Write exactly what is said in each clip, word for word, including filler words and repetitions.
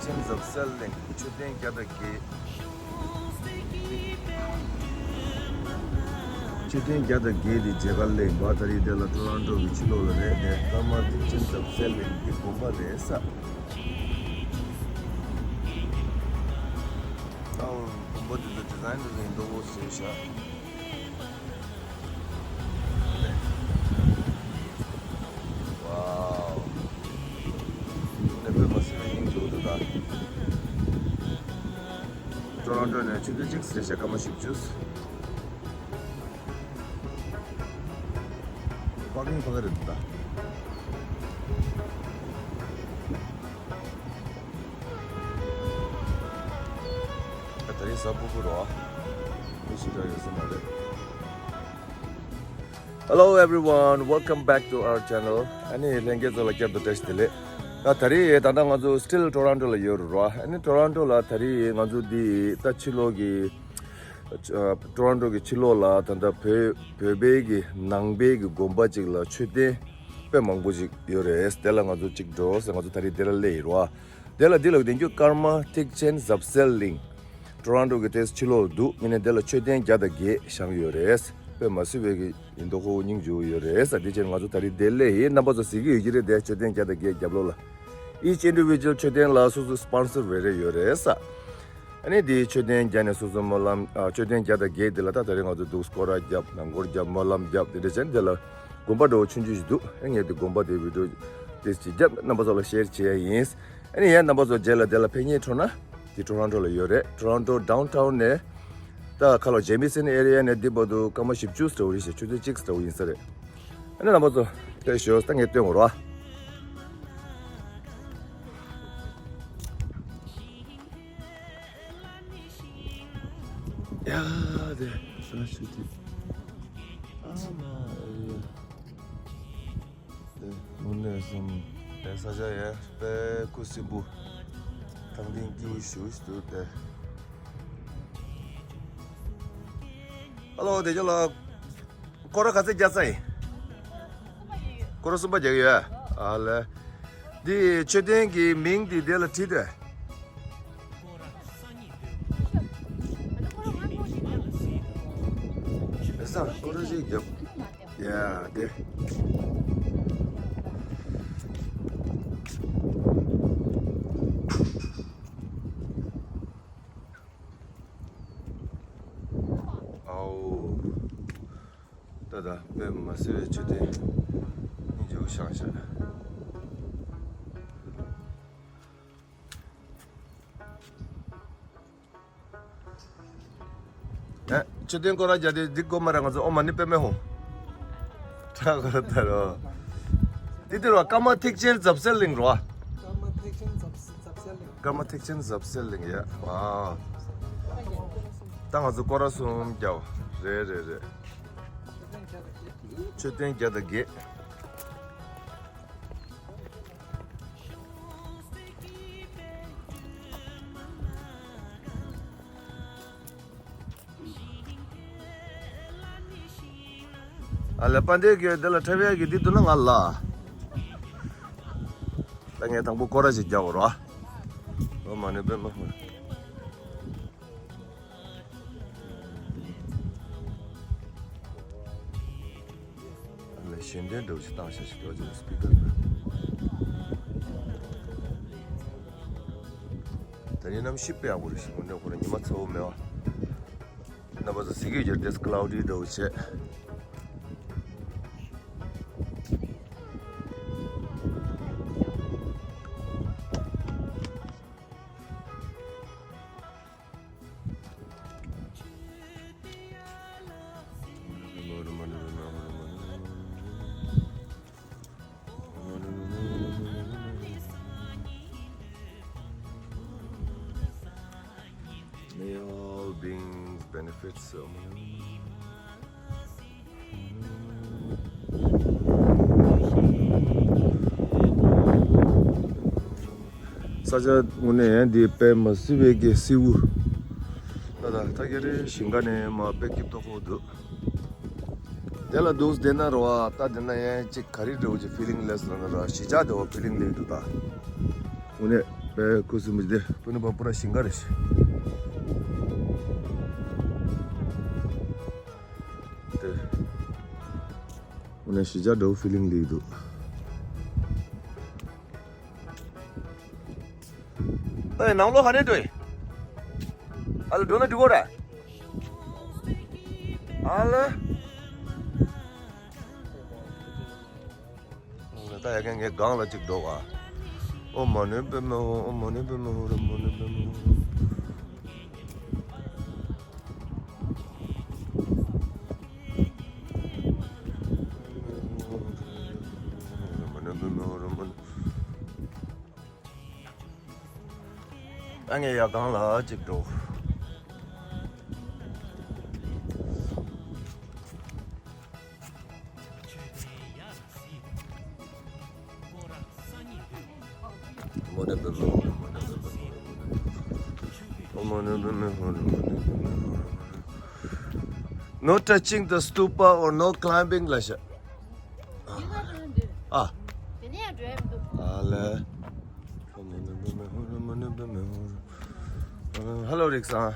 ཆེན་ཟབ་གསལ་གླིང་། མཆོད་རྟེན་བརྒྱ་དང་བརྒྱད། མཆོད་རྟེན་བརྒྱ་དང་བརྒྱད་དེ་མཇལ་ཁ་སླེབས་པ། ད་རེས་དེ་ལ་ཊོ་རོན་ཊོ་གི་ཕྱི་ལོགས་ལ་རེད། དེ་ཀརྨ་ཐེག་ཆེན་ཟབ་གསལ་གླིང་གི་དགོན་པ་རེད་ས། ཨའོ། དགོན་པ་དེ་ཚོ་ཌི་ཛའིན་དེ་ཚོ་ཡིན་མདོག་པོ་བཟོས་ཤག་ཝའོ། ནས་དཔེ་མ་སྲིད་པའི་སྙིང་རྗེ་པོ་འདུག་ད། ཊོ་རོན་ཊོ་ནས་ཆུ་ཚོད་གཅིག་ཟིན་ཤག་སྐར་མ་བཞི་བཅུ། པར་ཀིང་ཕ་ག་རེད་འདུག་ད། ད་རེས་གཟའ་ཕུར་བུ་རེད་བ། མི་ཞིག་འདྲ་ཡོད་ས་མ་རེད། Hello everyone, welcome back to our channel. ཨ་ནི་ལྷན་རྒྱས་ཚོ་ལ་བསྐྱར་དུ་བཀྲ་ཤིས་བདེ་ལེགས། ད་ད་རེས་ད་ལྟ་ང་ཚོ་still Toronto ལ་ཡོད་རེད་བ། ཨ་ནི་Toronto ལ་ད་རེས་ང་ཚོ་འདི་ད་ཕྱི་ལོགས་ཀྱི་ཊོ་རོན་ཊོ་གི་ཕྱི་ལོགས་ལ་ད་ལྟ་བོད་བོད་པའི་གི་ནང་པའི་གི་དགོན་པ་ཅིག་ལ་མཆོད་རྟེན་དཔེ་མང་པོ་ཅིག་ཡོད་རེད། དེ་ལ་ང་ཚོ་གཅིག་འགྲོ་ཟེར་ང་ཚོ་ད་རེས་དེ་ལ་སླེབས་ཡོད་རེད་བ། དེ་ལ་འདི་ལ་དེང་རྒྱུ་ཀརྨ་ཐེག་ཆེན་ཟབ་གསལ་གླིང་། ཊོ་རོན་ཊོ་གི་དེ་ཕྱི་ལོགས་ལ་འདུག་ངས་ནས་དེ་ལ་མཆོད་རྟེན་བརྒྱ་དང་བརྒྱད་བཞེངས་ཡོད་རེད། དཔེ་མ་སྲིད་པའི་གི་ཡིན་མདོག་ཁོ་བོ་སྙིང་རྗེ་པོ་ཡོད་རེད་ས། དེ་ཕྱིར་ང་ཚོ་ད་རེས་དེ་སླེབས་ཡིན། རྣམ་པ་ཚོ་གཟིགས་ཀྱི་ཡོད་ཀྱི་རེད། དེ་མཆོད་རྟེན་བརྒྱ་དང་བརྒྱད་རྒྱབ་ལོགས་ལ། Each individual མཆོད་རྟེན་ལ་སོ་སོ་སི་པོན་སར་རེ་རེ་ཡོད་རེད་ས། ཨ་ནི་དེའི་མཆོད་རྟེན་བརྒྱ་ནས་སོ་སོ་སྨོན་ལམ། ཨ། མཆོད་རྟེན་བརྒྱ་དང་བརྒྱད་དེ་ལ་ད་ད་རེས་ང་ཚོ་འདུག་སྐོར་ར་བརྒྱབ། ནང་སྐོར་བརྒྱབ། སྨོན་ལམ་བརྒྱབ། དེ་འདྲ་བྱས་ནས་དེ་ལ་དགོན་པ་འདྲ་བོ་ཆུང་ཆུང་ཞིག་འདུག་ཨ་ངས་དེ་དགོན་པ་དེའི་བི་ཌི་ཡོ་དེ་ཅིག་བརྒྱབ་རྣམ་པ་ཚོ་ལ་ཤེར་བྱེད་ཡ་ཡིན། ཨ་ནི་ཡང་རྣམ་པ་ཚོ་རྗེས་ལ་དེ་ལ་ཕེབས་སྙིང་བྲོ་ན་དེ་ཊོ་རོན་ཊོ་ལ་ཡོད་རེད། ཊོ་རོན་ཊོ་ཌའུན་ཊའུན་ནས་ད་ཁ་ལོ་ཇེ་མི་སན་ཨེ་རི་ཡ་ནས་འདི་བར་དུ་སྐར་མ་བཞི་བཅུ་ཙམ་རེད་ཤག་ཆུ་ཚོད་གཅིག་ཙམ་ཡིན་ས་རེད། ཨ་ནི་རྣམ་པ་ཚོ་ཕེབས་ཤོག་ད་ངས་སྟོན་དགོས་རེད་བ། ཡ་དེ་ས་ཆུ་དེ། ཨ་མ་ཨེ་རི་ཡ། དེ་དངོས་གནས་སེམས་དེ་ས་ཆ་ཡང་དཔེ་ཁུ་སིམ་པོ། ཐང་ཐིང་སྐྱིད་པོ་ཞེ་པོ་ཞིག་འདུག་སྟེ། ཧ་ལོ། དེ་ཅོ་ལ་སྐོར་ར་ག་ཚད་རྒྱག་ཚར་ཡིན། སྐོར་ར་གསུམ་པ་རྒྱག་གི་ཡོད། ཨ་ལེ། འདི་མཆོད་རྟེན་གྱི་མིང་འདི་དེ་ལ་བྲིས་ཏེ། རེད་ས། སྐོར་ར་ཞིག་རྒྱབ། ཡ་དེ། ཨའོ། ད་ད་དཔེ་མ་སྲིད་པའི་མཆོད་རྟེན་སྙིང་རྗེ་པོ་བཞེངས་ཤག་ཨ། མཆོད་རྟེན་སྐོར་ར་རྒྱག་དེ་འདི་དགོས་མ་རེད། ང་ཚོ་ཨོཾ་མ་ཎི་པདྨེ་ཧཱུྃ། ཁྲ་ཁོ་ར་ད་རོ། འདི་འདི་རོ། ཀརྨ་ཐེག་ཆེན་ཟབ་གསལ་གླིང་རོ། ཀརྨ་ཐེག་ཆེན་ཟབ་ཟབ་གསལ་གླིང་། ཀརྨ་ཐེག་ཆེན་ཟབ་གསལ་གླིང་ཡ། ཝའོ། ད་ང་ཚོ་སྐོར་ར་གསུམ་རྒྱག་པ་རེད་རེད་རེད། མཆོད་རྟེན་བརྒྱ་དང་བརྒྱད། ཨ་ལེ། དཔལ་ལྡན་གྱི་འདི་ལ་ཁྲབ་ཡག་གི་འདི་འདུག་ན་ང་ལ། ད་ངས་དང་པོ་སྐོར་ར་ཞིག་རྒྱག་དགོས་རོ། ཨོཾ་མ་ཎི་པདྨེ་ཧཱུྃ། ལ་ཞལ་འདོན་འདྲ་བོ་ཞིག་བཏང་ཤག་ཞིག་འདྲ་བོ་ཅིག་སི་པི་ཀར་ནང་། ད་ནི་གནམ་གཤིས་དཔེ་ཡག་པོ་རེད་ཤག་དངོས་གནས་ཁོ་རང་ཉི་མ་ཚ་པོ་མེད་པ། རྣམ་པ་ཚོ་གཟིགས་ཀྱི་ཡོད་རེད། ཏེས་ཀླའུ་ཌི་འདྲ་བོ་བྱས། May all beings benefit so much. ས་ཆ་དངོས་གནས་ཡང་འདི་དཔེ་མ་སྲིད་པའི་གི་བསིལ་པོ། ད་ད་ད་ག་རེ་ཞིང་ཁ་ནས་མ་དཔེ་སྐྱིད་ཏོག་ཏོ་འདུག་དེ་ལ་འདུག་བསྡད་ན་རོ་ཨ། ད་བསྡད་ན་ཡང་ཅིག་ག་རེ་འདྲ་བོ་ཅིག་ཕི་ལིང་ལེས་ལ་ན་ར་གཞིས་ཆགས་འདྲ་བོ་ཕི་ལིང་ལེས་འདུག་ད་དངོས་གནས། པའི་ཁུ་སིམ་པོ་དེ་པུ་ནི་པ་པུ་ར་ཞིང་ཁ་རེད། དེ་འོ་ན་ཞི་ཅག་འདྲ་བོ་ཕི་ལིང་སླེབས་འདུག་ཨེ་ནང་ལོགས་ག་ནས་འགྲོ་ཡི། ཨ་ལ་འགྲོ་ན་འགྲིག་གོ་ར། ཨ་ལ། ད་ཡ་གན་ངའི་སྒང་ལ་གཅིག་འགྲོ་བ། ཨོ་མ་ནི་པེ་མ་ཧོ། ཨོ་མ་ནི་པེ་མ་ཧོ་ར། མ་ནི་པེ་མ་ཧོ་ར། མ་ནི་པེ་མ་ཧོ་ར། མ་ནི། ད་ངས་ཡ་གང་ལ་གཅིག་འགྲོ། No touching the stupa or no climbing ལ་ཤ། ཨ། ཨ་ལེ། Hello རིགས་སང་།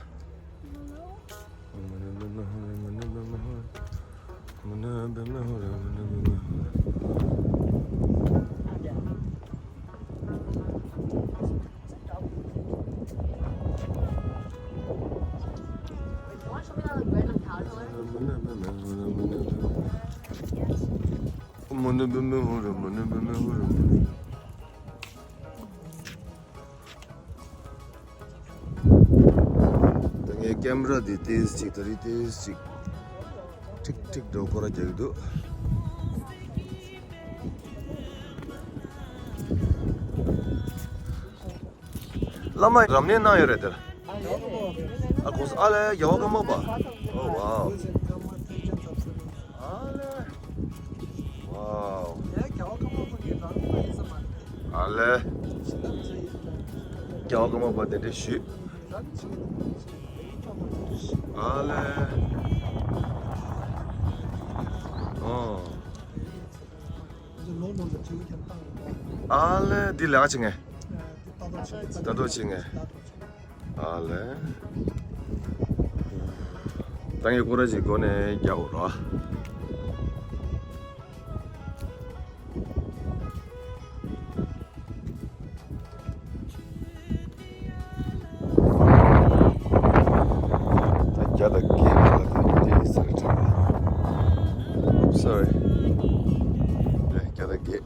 ད་ངའི་ཀེམ་ར་འདི་ཏོག་ཙམ་ཅིག་ད་རེས་ཏོག་ཙམ་ཅིག་ཁྲིག་ཁྲིག་འདྲ་བོ་སྐོར་ར་རྒྱག་གི་འདུག་བླ་མ་རབ་གནས་གནང་ཡོད་རེད་དེར། ཨ་གོང་ས་ཨ་ལས་རྒྱལ་བ་ཀརྨ་པ། ཨོ་ཝའོ། ཨ་ལས། ཝའོ། ཨ་ལས། རྒྱལ་བ་ཀརྨ་པ་གདན་འདྲེན་ཞུས། ཨ་ལས། ཨོ། ཨ་ལས་འདི་ལས་ཀ་བྱེད་ངེས། ལྟ་རྟོག་བྱེད་ངེས། ཨ་ལས། ད་ངས་སྐོར་ར་ཅིག་སྒོ་ནས་རྒྱག་དགོས་ར། ད་བརྒྱ་དང་བརྒྱད་ལ་ད་འདི་ཟེར་ཁྲ། Sorry. བརྒྱ་དང་བརྒྱད།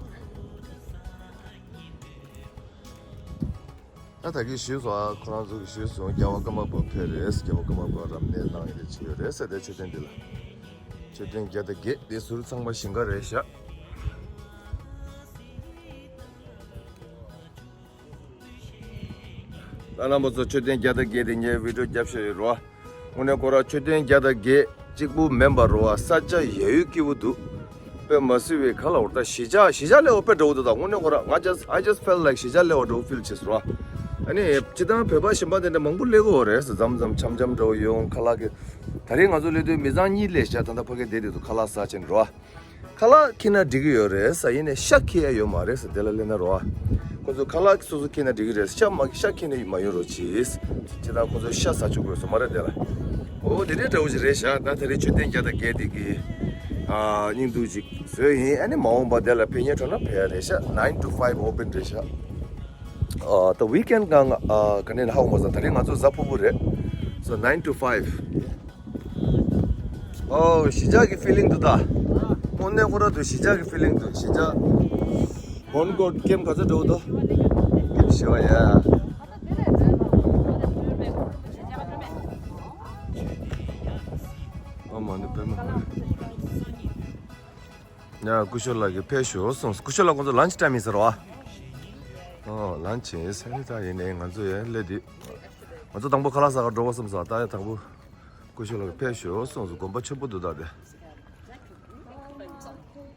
ད་ད་གིན་ཞུས་སོང་། ཨ་ཁོ་རང་ཚོ་གིས་ཞུས་སོང་། རྒྱལ་བ་ཀརྨ་པ་ཕེབས་རེད། རྒྱལ་བ་ཀརྨ་པ་རབ་གནས་གནང་ཡོད་རེད། བྱས་ཡོད་རེད་ཟེར་ཏེ། མཆོད་རྟེན་འདི་ལ། མཆོད་རྟེན་བརྒྱ་དང་བརྒྱད་དེ་ཟུར་ཚང་མ་ཞིང་ཁ་རེད་ཤག་ད་རྣམ་པ་ཚོ་མཆོད་རྟེན་བརྒྱ་དང་བརྒྱད་དེ་ངས་བི་ཌིའོ་བརྒྱབ་བཞག་ཡོད་རོ། དངོས་གནས་ཁོ་ར་མཆོད་རྟེན་བརྒྱ་དང་བརྒྱད་གཅིག་པུ་མིན་པ་རོ། ཨ་ས་ཆ་ཡ་ཡུལ་སྐྱིད་པོ་འདུག་དཔེ་མ་སྲིད་པའི་ཁ་ལ་འོར་ད་གཞིས་ཆགས་གཞིས་ཆགས་སླེབས་པ་དཔེ་འདྲ་བོ་འདུག་ད་དངོས་གནས་ཁོ་ར་ང་just I just felt like གཞིས་ཆགས་སླེབས་པ་འདྲ་བོ་ཕིལ་བྱས་སོང་ར། ཨ་ནི་སྤྱིར་བཏང་བོད་པ་གཞན་པ་དེ་འདྲ་མང་པོ་སླེབས་ཀྱི་ཡོད་རེད་ཟེར། མཚམས་མཚམས་འཆམ་འཆམ་འདྲ་བོ་ཡོང་ཁ་ལག་གི། ད་རེས་ང་ཚོ་སླེབས་དུས་མི་ཚང་གཉིས་སླེབས་ཤག་ད་ལྟ་ཕ་གི་བསྡད་དུས་ཁ་ལག་ཟ་བྱས་ནས་རོ། ཁ་ལག་ཁྱེར་ན་འགྲིག་གི་ཡོད་རེད་ཟེར། ཡིན་ནའི་ཤ་ཁྱེར་ཡ་ཡོད་མ་རེད་ཟེར། དེ་ལ་སླེབས་ན་རོ། ཁོ་ཚོ་ཁ་ལག་སོ་སོ་ཁྱེར་ན་འགྲིག་གི་རེད། ཤ་མ་ཤ་ཁྱེར་ནས་མ་ཡོང་རོགས་གྱིས། ཇི་ལྟར་ཁོ་ཚོ་ཤ་ཟ་བཅུག་དགོས་སོ་མ་རེད་དེ་ལ། འོ་དེ་འདྲའི་འདྲ་བོ་ཞིག་རེད་ཤག་ད་དེ་རིང་མཆོད་རྟེན་བརྒྱ་དང་བརྒྱད་དེ་གི་ཨ་སྙིང་སྡུག་ཅིག་བཟོས་ཡིན། ཨ་ནི་མ་འོངས་པ་དེ་ལ་ཕེབས་མཁན་འགྲོ་ན་ཕེབས་ཡ་རེད་ཤག nine to five open རེད་ཤག་ཨ་ད་weekend གང་ཨ་ག་ནས་ཧ་གོ་མ་སོང་། དེ་རིང་ང་ཚོ་གཟའ་ཕུར་བུ་རེད། So nine to five. ཨོ་གཞིས་ཆགས་ཀྱི་ཕི་ལིང་འདུག་ད། དངོས་གནས་ཁོ་ར་འདུག་གཞིས་ཆགས་ཀྱི་ཕི་ལིང་འདུག་གཞིས་ཆགས། བོན་སྒོར་ཀེམ་ག་ཚོད་འགྲོ་འདུག་ཀེམ་ཞེ་བ་ཡ། ཨ་མ་ནི་པེ་མ་ཧོ་རེད། ཡ་སྐུ་ཞབས་ལགས་ཀྱིས་ཕེབས་ཤོག་གསུངས། སྐུ་ཞབས་ལགས་ཁོང་ཚོ་lunch time ཡིན་ཟེར་བ། ཨོ་lunch ཡིན་ཟེར་ནི། ད་ཡིན་ནའི་ང་ཚོ་ཡ་སླེབས་དུས། ང་ཚོ་དང་པོ་ཁ་ལག་ཟ་ག་འགྲོ་བ་བསམ་སོང་། ད་ཡ་དང་པོ། སྐུ་ཞབས་ལགས་ཕེབས་ཤོག་གསུངས་སོང་། དགོན་པ་ཆེན་པོ་འདུག་ད་དེ།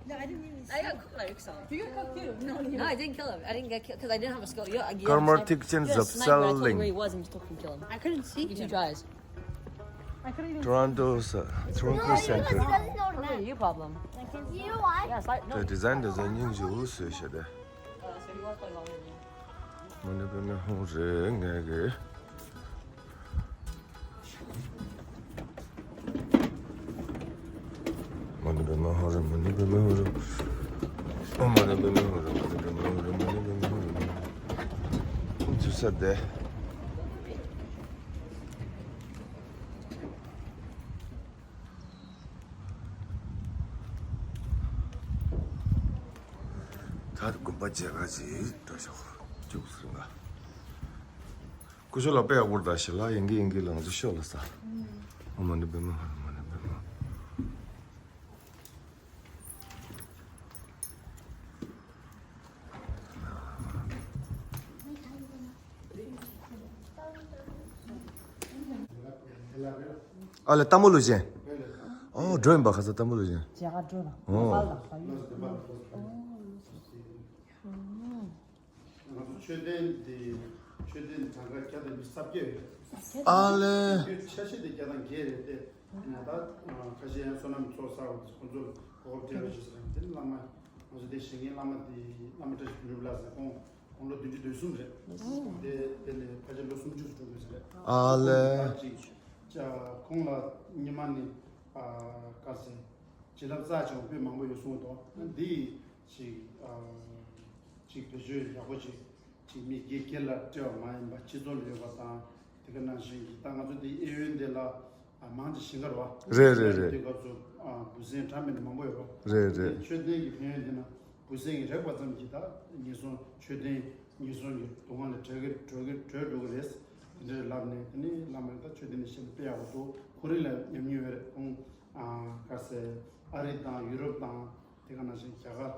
No, I didn't. I got cooked by Rick Song. You got cooked too. No, you No, I didn't kill him. I didn't get killed because I didn't have a skill. You, you Karma had a snipe. Tick Chen You had a sniper. I told you where he Zapsal was, and you still couldn't kill him. I couldn't see. You had two tries. I couldn't even. Toronto, Toronto Center. Okay, you problem. You know why? Yeah, snipe. No. The design doesn't use you, so you should. Uh, so he was playing longer than you. མ་ཎི་པདྨེ་ཧཱུྃ་རེ་ལྔ་གི། མ་ཎི་པདྨེ་ཧཱུྃ་རེ། མ་ཎི་པདྨེ་ཧཱུྃ་རེ། ཨོཾ་མ་ཎི་པདྨེ་ཧཱུྃ་རེ། མ་ཎི་པདྨེ་ཧཱུྃ་རེ། མ་ཎི་པདྨེ་ཧཱུྃ་རེ། ཚུར་ས་དེ། ད་དགོན་པ་མཇལ་ཁ་ཅིག་འགྲོ་ཤོག་ཅུག་ཟེར་ང་། སྐུ་ཞབས་ལགས་དཔེ་ཡག་པོ་རེད། ད་ཞལ་ལག་ཡིན་གི་ཡིན་གི་ལ་ང་ཚོ་ཤོག་ལ་ས། ཨོཾ་མ་ཎི་པདྨེ་ཧཱུྃ་རེ། མ་ཎི་པདྨེ། ཨ་ལེ་སྟག་མོ་ལུ་ཅན། ཨོ་འགྲོ་ཡིན་པ། ཁ་ས་སྟག་མོ་ལུ་ཅན། མཇལ་ཁ་འགྲོ་ལ། ཨོ། ང་ཚོ་མཆོད་རྟེན་འདི་མཆོད་རྟེན་གྲངས་ཀ་བརྒྱ་དང་ཉི་ཤུ་རྩ་བརྒྱད་རེད། ཨ་ལེ། ཆ་ཤས་དེ་བརྒྱ་དང་བརྒྱད་རེད་དེ། ཡིན་ན་ད་ཁ་ཤས་ཡང་བསོད་ནམས་ཚོགས་བསགས་པ་ཁོང་ཚོ་ལ་གོ་སྐབས་སྤྲད་པ་ཞིག་ཟེར་ཡང་དེ་ནི་བླ་མ་ང་ཚོ་དེ་བཞེངས་མཁན་བླ་མ་དེ་བླ་མ་བཀྲ་ཤིས་དོན་གྲུབ་ལགས་ཟེར། ཁོང་དགུང་ལོ་བདུན་ཅུ་དོན་གསུམ་རེད། དེ་དེ་ནས་ཕལ་ཆེར་ལོ་སུམ་ཅུ་འགྲོ་དགོས་ས་རེད། ཨ་ལེ། ཁོང་ཅིག་ཅ་ཁོང་ལ་ཉི་མ་ནི་ཨ་ག་ཟེར་བྱིན་རླབས་རྩ་ཆེན་པོ་དཔེ་མང་པོ་ཡོད་གསུངས་འདུག་འདི་ཅིག་ཨ་ཅིག་བེད་སྤྱོད་ཡག་པོ་ཅིག་ཅིག་མི་སྒེར་སྒེར་ལ་སྤྲད་པ་མ་ཡིན་པ་སྤྱི་ཚོགས་ལ་ཡོད་པ་དང་། དེ་ག་ནང་བཞིན་གྱི་ད་ང་ཚོ་འདི་གཡས་གཡོན་དེ་ལ་ཨ་མང་ཆེ་ཞིང་ཁར་བ། རེད་རེད་རེད། དེ་སྐབས་སུ་ཨ་འབུ་སྲིན་འདྲ་མིན་མང་པོ་ཡོད་པ། རེད་རེད་རེད། མཆོད་རྟེན་གྱི་ཕན་ཡོན་དེ་ན་འབུ་སྲིན་གྱིས་རེག་པ་ཙམ་གྱིས་ད་ངན་སོང་མཆོད་རྟེན་ངན་སོང་གི་སྡུག་བསྔལ་ལས་གྲོལ་གི་གྲོལ་གི་གྲོལ་འགྲོ་གི་རེད། དེ་འདྲའི་ལབ་ནས་དེ་ནི་བླ་མས་ད་མཆོད་རྟེན་ནས་བཤད་ན་དཔེ་ཡག་པོ་འདུག་ཁོ་རང་ལ་ཉམས་མྱོང་ཡོད་རེད། ཁོང་ཨ་ག་ཟེར་ཨ་རི་དང་ཡུ་རོབ་དང་དེ་ག་ནང་བཞིན་རྒྱ་གར་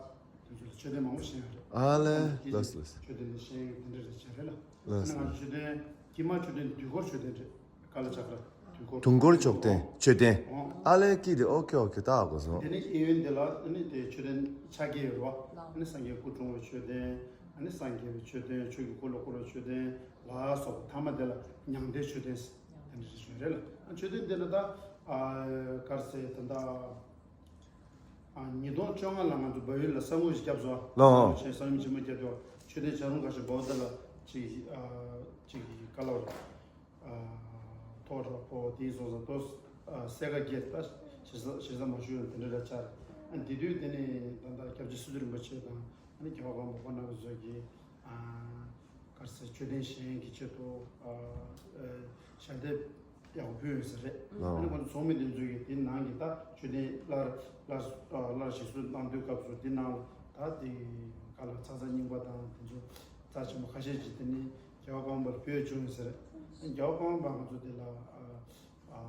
དེ་ཚོ་ལ་མཆོད་རྟེན་མང་པོ་བཞེངས་ཡོད་རེད། ཨ་ལེ། ཁོང་གིས་ལགས་སོ་ལགས་སོ། མཆོད་རྟེན་དེ་བཞེངས་དེ་འདྲ་རེད་བྱས་རེད་ལ། ལགས་སོ། ང་ཚོ་མཆོད་རྟེན་དཀྱིལ་མ་མཆོད་རྟེན་དུས་འཁོར་མཆོད་རྟེན་རེད། ཀ་ལ་ཆག་ར་དུས་འཁོར། དུས་འཁོར་མཆོད་རྟེན་མཆོད་རྟེན། ཨོ། ཨ་ལེ་ཀི་དེ་ཨོ་ཁེ་ཨོ་ཁེ་ད་ཨ་གོ་སོང་། དེ་ནས་གཡས་གཡོན་དེ་ལ་ཨ་ནི་དེ་མཆོད་རྟེན་ཆ་བརྒྱད་ཡོད་རེད་བ། ཨ་ནི་སངས་རྒྱས་སྐུ་འཁྲུངས་པའི་མཆོད་རྟེན། ཨ་ནི་སངས་རྒྱས་པའི་མཆོད་རྟེན། ཆོས་ཀྱི་འཁོར་ལོ་བསྐོར་བའི་མཆོད་རྟེན་ལ་སོགས་པ། ཐ་མ་དེ་ལ་མྱང་འདས་མཆོད་རྟེན་དེ་འདྲ་ཞིག་ཡོད་རེད་ལ། ཨ་མཆོད་རྟེན་དེ་ལ་ད་ཨ་གར་སེ་ད་ད། ཉིས་སྟོང་བཅོ་ལྔ་ལ་ང་ཚོ་སྦ་ཡུལ་ལ་ས་འགུལ་ཞིག་བརྒྱབ་སོང་། ལགས། ཆེན་ས་ཡོམ་ཆེན་མོ་བརྒྱབ་དུས་མཆོད་རྟེན་བྱ་རུང་ཁ་ཤས་འབའ་བོ་ད་ལ་ཅིག་ཅིག་ག་ལ་བར་ཐོག་དྲག་པོ་དེ་སོང་ཙང་ཏོ་སེ་ཀ་བརྒྱད་ད་ཞེ་ས་ཞེ་ས་མ་ཞུ་ཡང་དེ་འདྲ་ར་ཆགས། ཨ་འདི་དུས་དེ་ནས་ད་ལྟ་སྐྱབས་རྗེ་སི་ཏུ་རིན་པོ་ཆེ་དང་ཨ་ནི་རྒྱལ་བ་ཀརྨ་པ་ཁོང་རྣམ་པ་ཚོས་ཀྱིས། གར་སའི་མཆོད་རྟེན་བཞེངས་ཀྱི་ཆེད་དུ་ཨ་ཨ་ཞལ་འདེབས་ཡག་པོ་ཕུལ་ཡོད་ས་རེད། ལགས། ཨ་ནི་ང་ཚོ་ཚོགས་མི་དེ་ཚོས་ཀྱིས་དེ་ནང་གི་ད་མཆོད་རྟེན་སླར་སླར་ཨ་སླར་ཞིག་གསོ་གནང་དུས་སྐབས་སུ་དེ་ནང་ལ་ད་དེ་ག་ལ་ཚ་ཚ་རྙིང་པ་དང་དེ་ཚོ་རྩ་ཆེན་པོ་ཁ་ཤས་ཅིག་དེ་ནི་རྒྱལ་བ་ཀརྨ་པར་ཕུལ་བྱུང་ཡོད་ས་རེད། རྒྱལ་བ་ཀརྨ་པ་ང་ཚོ་དེ་ལ་ཨ་ཨ་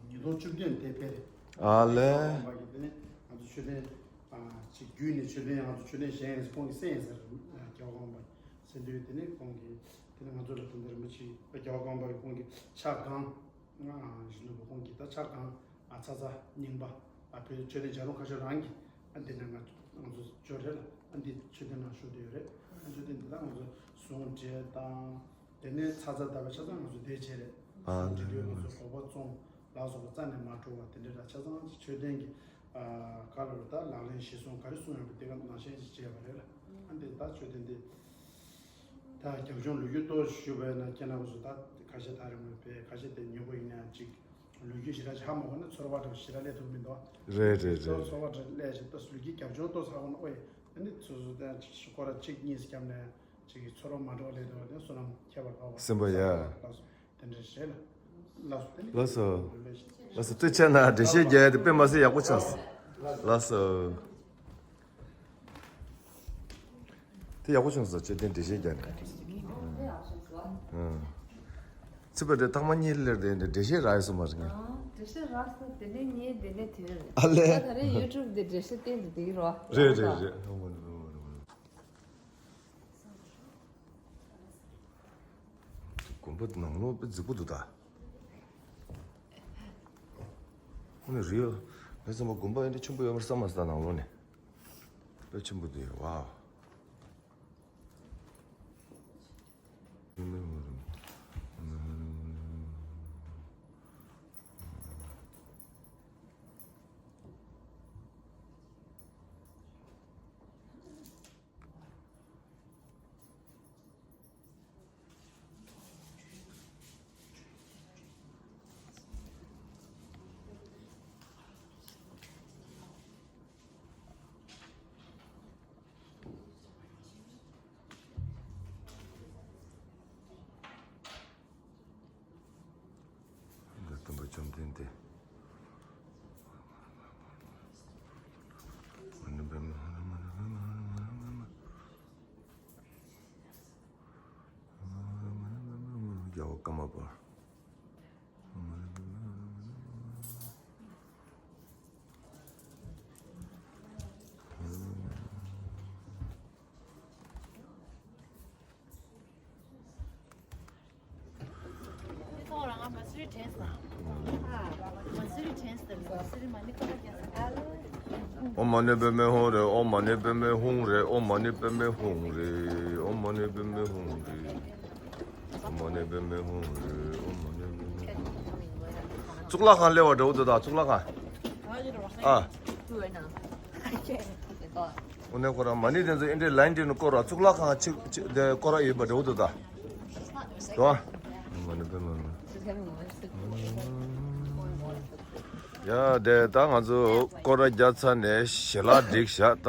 ཉིས་སྟོང་བཅུ་བདུན་དེ་ཕེབས་རེད། ཨ་ལེ། རྒྱལ་བ་ཀརྨ་པ་གིས་དེ་ནི་ང་ཚོ་མཆོད་རྟེན་ཨ་ཅིག་བརྒྱུད་ནས་མཆོད་རྟེན་ང་ཚོ་མཆོད་རྟེན་བཞེངས་ཡིན་ཁོང་གིས་གསན་ཡིན་ས་རེད། རྒྱལ་བ་ཀརྨ་པ་གིས། ཟེར་དུས་དེ་ནས་ཁོང་གིས་དེ་ནས་ང་ཚོ་ལ་དེ་འདྲ་རིན་པོ་ཆེ་རྒྱལ་བ་ཀརྨ་པ་གིས་ཁོང་གིས་ཕྱག་གང་ཨ་བཞིན་དུ་ཁོང་གིས་ད་ཕྱག་གང་ཨ་ཚ་ཚ་རྙིང་པ་ཨ་བོད་མཆོད་རྟེན་བྱ་རུང་ཁ་ཤོར་རང་གིས་ཨ་འདི་ནས་ང་ང་ཚོ་འབྱོར་རེད་ལ། ཨ་འདི་མཆོད་རྟེན་ནང་བཞུགས་བསྡད་ཡོད་རེད། ཨ་མཆོད་རྟེན་འདི་དག་ང་ཚོ་ཟུང་འབྲེལ་དང་དེ་ནས་ཚ་ཚ་ད་བའི་ཆ་ཚང་ང་ཚོ་བསྡད་བྱས་རེད། ཨ་ཟུང་འབྲེལ་དུས་ང་ཚོ་གོ་པ་བཙོང་ལ་སོགས་པ་རྩ་ནས་མ་འགྲོ་བ་དེ་འདྲ་ལ་ཆ་ཚང་མཆོད་རྟེན་གྱི་ཨ་ག་ལ་རུ་ད་ལག་ལེན་གཞི་བཟུང་ག་རེ་གསུངས་ཡོད་པ་དེ་ག་ནང་བཞིན་ཞིག་བྱས་པ་རེད་ལ། ཨ་འདི་ད་མཆོད་རྟེན་འདི་ད་རྒྱབ་ལྗོངས་ལོ་རྒྱུས་ཏོག་ཞུས་པ་ཡིན་ན་ཁྱེད་རྣམ་པ་ཚོ་ད་ཁ་ཤས་ད་རེས་མོས་པས་ཁ་ཤས་དེ་ཉེ་པོ་ཡིན་ན་ཡང་ཅིག་ལོ་རྒྱུས་ཞེ་དྲག་ཧ་མ་གོ་ན་ཚོར་བ་འདྲ་ཞེ་དྲག་སླེབས་ཐུབ་མི་འདུག་རེད་རེད་རེད། ཚོར་བ་འདྲ་སླེབས་ཤིག་ད་ལོ་རྒྱུས་རྒྱབ་ལྗོངས་ཏོག་ཧ་གོ་ན་ཨོ་ཡ་ཨ་ནི་སོ་སོ་ད་ཅིག་ཤི་ཁོ་ར་གཅིག་གཉིས་སྐྱབས་ནས་ཅིག་ཚོར་བ་མ་འདྲ་བ་སླེབས་འདུག་བ་དེ་བསོད་ནམས་ཁྱད་པར་འཕགས་པ་སེམས་པ་ཡ། ལགས་སོ། དེ་འདྲ་རེད་ལ། ལགས་སོ། ལགས་སོ། ལགས་སོ། ལགས་སོ། ལྟོས་ཆེ་ན་འགྲེལ་བཤད་རྒྱག་ཡ་དེ་དཔེ་མ་སྲིད་ཡག་པོ་ཆགས་སོང་། ལགས་སོ། དེ་ཡག་པོ་བྱུང་སོང་། ཆོས་ལྡན་འགྲེལ་བཤད་རྒྱག་ནས། ཚིག་པ་དེ་ཐག་མ་གཉིས་ལེར་དེ་འགྲེལ་བཤད་རག་ཡོད་སོང་མ་རེད་ངས། འགྲེལ་བཤད་རག་སོང་། དེ་ནས་ངས་དེ་ནས་དེ་རེད། ཨ་ལས། ད་ད་རེས་ཡུ་ཊུབ་དེ་འགྲེལ་བཤད་བསྟན་དུ་བསྡད་ཀྱི་རོ། རེད་རེད་རེད། དགོན་པ་ནང་ལོགས་དཔེ་རྫིག་པོ་འདུག་ད། ཨ་ནི་རེད། ངས་བསམ་པ་དགོན་པ་ཨེ་འདྲ་ཆེན་པོ་ཡོད་མ་རེད་བསམ་མ་སོང་། ད་ནང་ལོགས་ནས་དཔེ་ཆེན་པོ་འདུག་ཝའོ། ཨོཾ་མ་ཎི་པདྨེ་ཧཱུྃ་རེ། ཨོཾ་མ་ཎི་པདྨེ་ཧཱུྃ་རེ། ཨོཾ་མ་ཎི་པདྨེ་ཧཱུྃ་རེ། ཨོཾ་མ་ཎི་པདྨེ་ཧཱུྃ་རེ། ཨོཾ་མ་ཎི་པདྨེ་ཧཱུྃ་རེ། ཨོཾ་མ་ཎི་པདྨེ་ཧཱུྃ་རེ། གཙུག་ལག་ཁང་སླེབས་པ་འདྲ་བོ་འདུག་ད། གཙུག་ལག་ཁང་། ཨ། དངོས་གནས་ཁོ་རང་མ་ཎི་དེ་ཚོ་ཨེ་འདྲའི་ལའིན་དེ་ནས་བསྐོར་བ། གཙུག་ལག་ཁང་གཅིག་གཅིག་དེ་བསྐོར་བ་ཡོད་པ་འདྲ་བོ་འདུག་ད། འགྲོ་ཨ། མ་ཎི་པདྨེ། ཡ་དེ་ད་ང་ཚོ་སྐོར་ར་བརྒྱབ་ཚར་ནས་ཞལ་ལག་སྒྲིག་བཞག་ད།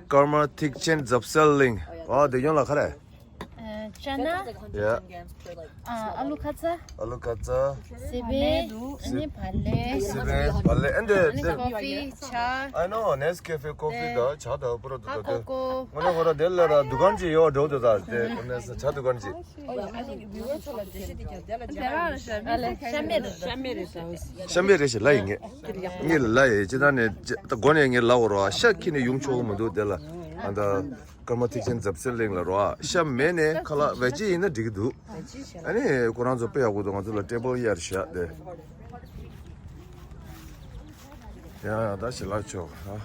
ཀརྨ་ཐེག་ཆེན་རྫབ་གསལ་གླིང་། ཨ་དེ་ཡོང་ལ་ཁ་རེ། ཨ་ཅ་ན། ཡ། ཨ་ཨ་ལུ་ཁ་ཚ། ཨ་ལུ་ཁ་ཚ། སི་པན། ཨ་ནི་བག་ལེབ། སི་པན་བག་ལེབ། ཨ་འདྲ་ཨ་ནི་དེ། ཀོ་ཕི་ཇ། I know Nescafe coffee དང་ཇ་དང་པུ་ར་དུ་ཧ་དང་དེ། ཀོ་ཀོ། དངོས་གནས་ཁོ་རང་དེ་ལ་ར་འདུ་ཁང་ཅིག་ཡོད་འགྲོ་འདུག་ད་དེ་དངོས་གནས་ཇ་འདུ་ཁང་ཅིག་ཤ་མེད་རེད། ཤ་མེད་རེད་ད། ཤ་མེད་རེད་ཞེས་ལབ་ཡིན་ངེས། ངས་ལབ་ཡིན་ཅི་ད་ནས་ད་སྒོ་ནས་ངས་ལབ་འོ་རོ། ཤ་ཁྱེར་ནས་ཡོང་ཆོག་གི་མི་འདུག་དེ་ལ་ཨ་ད། ཀརྨ་ཐེག་ཆེན་རྫབ་གསལ་གླིང་ལ་རོ། ཤ་མེད་ནས་ཁ་ལག་བེ་ཇི་ཡིན་ན་འགྲིག་གི་འདུག་ཨ་ནི་ཁོ་རང་ཚོ་དཔེ་ཡག་པོ་འདུག་ང་ཚོ་ལ་ཊེ་བལ་གཡར་བཞག་དེ། ཡ་ཡ་ད་ཞལ་ལག་མཆོད། ཨ་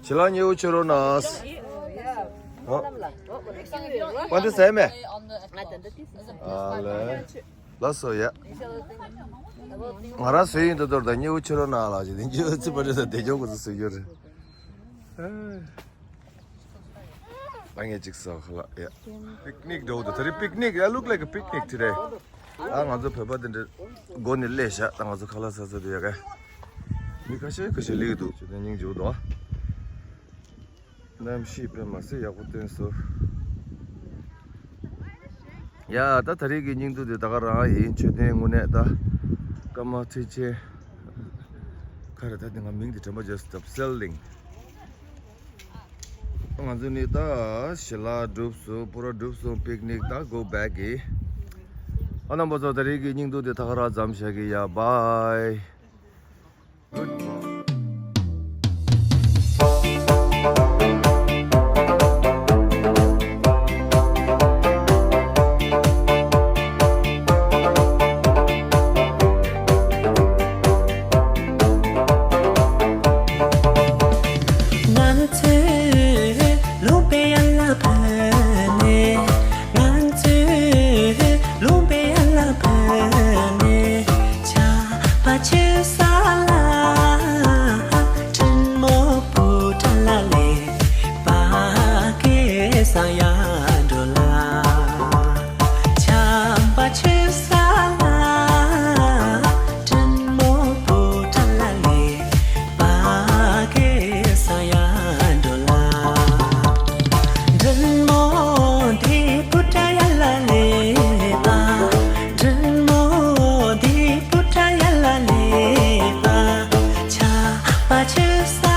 ཞལ་ལག་མཉེས་པོ་མཆོད་རོགས་གནང་། ཨ་པ་འདི་ཟས་མེད། ཨ་ལེ། ལགས་སོ་ཡ། ང་རང་བཟོས་ཡིན་ད་དོར་ད་མཉེས་པོ་མཆོད་རོགས་གནང་ལགས་ཞེས་དེ་མཉེས་པོ་ཚིག་པ་རེད་ད། དེ་ཇོ་ཁོ་ཚོ་བཟོས་ཡོད་རེད། ཨ། ད་ངས་ཅིག་ཟ་ཁ་ལག་ཡ། པིག་ནིག་འགྲོ་འདུག་ད་རེས་པིག་ནིག་ཡ། Look like a picnic today. ཨ་ང་ཚོ་བོད་པ་དེ་འདྲ་སྒོ་ནས་སླེབས་ཤག་ད་ང་ཚོ་ཁ་ལག་ཟ་ས་དེ་ཡ་ག་མི་ཁ་ཤས་ཁ་ཤས་སླེབས་འདུག་ཅི་དེ་སྙིང་རྗེ་པོ་འདུག་གནམ་གཤིས་དཔེ་མ་སྲིད་ཡག་པོ་བསྟན་སོང་། ཡ་ད་ད་རེས་ཀྱི་སྙིང་སྡུག་དེ་ད་ག་རང་ཡིན། མཆོད་རྟེན་དངོས་གནས་ད་ཀརྨ་ཐེག་ཆེན་ག་རེ་ད་དེ་ང་མིང་དེ་དྲན་པ་བརྗེད་སོང་། རྫབ་གསལ་གླིང་། ང་ཚོ་ནི་ད་ཞལ་ལག་གྲུབ་སོང་། པུ་ར་གྲུབ་སོང་། པིག་ནིག་ད་གོ་བེག་གི། ཨ་རྣམ་པ་ཚོ་ད་རེས་ཀྱི་སྙིང་སྡུག་དེ་ད་ག་རང་མཚམས་བཞག་གི་ཡ། བྷའི། ང་ཚོས་ལུང་པའི་ཡར་ལ་བབས་ནས། ང་ཚོས་ལུང་པའི་ཡར་ལ་བབས་ནས། ཆར་པ་ཆུ་ས་ལ་དྲིན་མོ་བུ་ཁྲ་ལ་ལས་པ་གེ་ས་ཡར་འགྲོ་ལ། ཆར་པ་ཆུ་ས་ལ་དྲིན་མོ་བུ་ཁྲ་ལ་ལས་པ་གེ་ས་ཡར་འགྲོ་ལ། དྲིན་མོ་འདི་བུ་ཁྲ་ཡར་ལ་ལས་པ། དྲིན་མོ་འདི་བུ་ཁྲ་ཡར་ལ་ལས་པ། ཆར་པ་ཆུ་ས་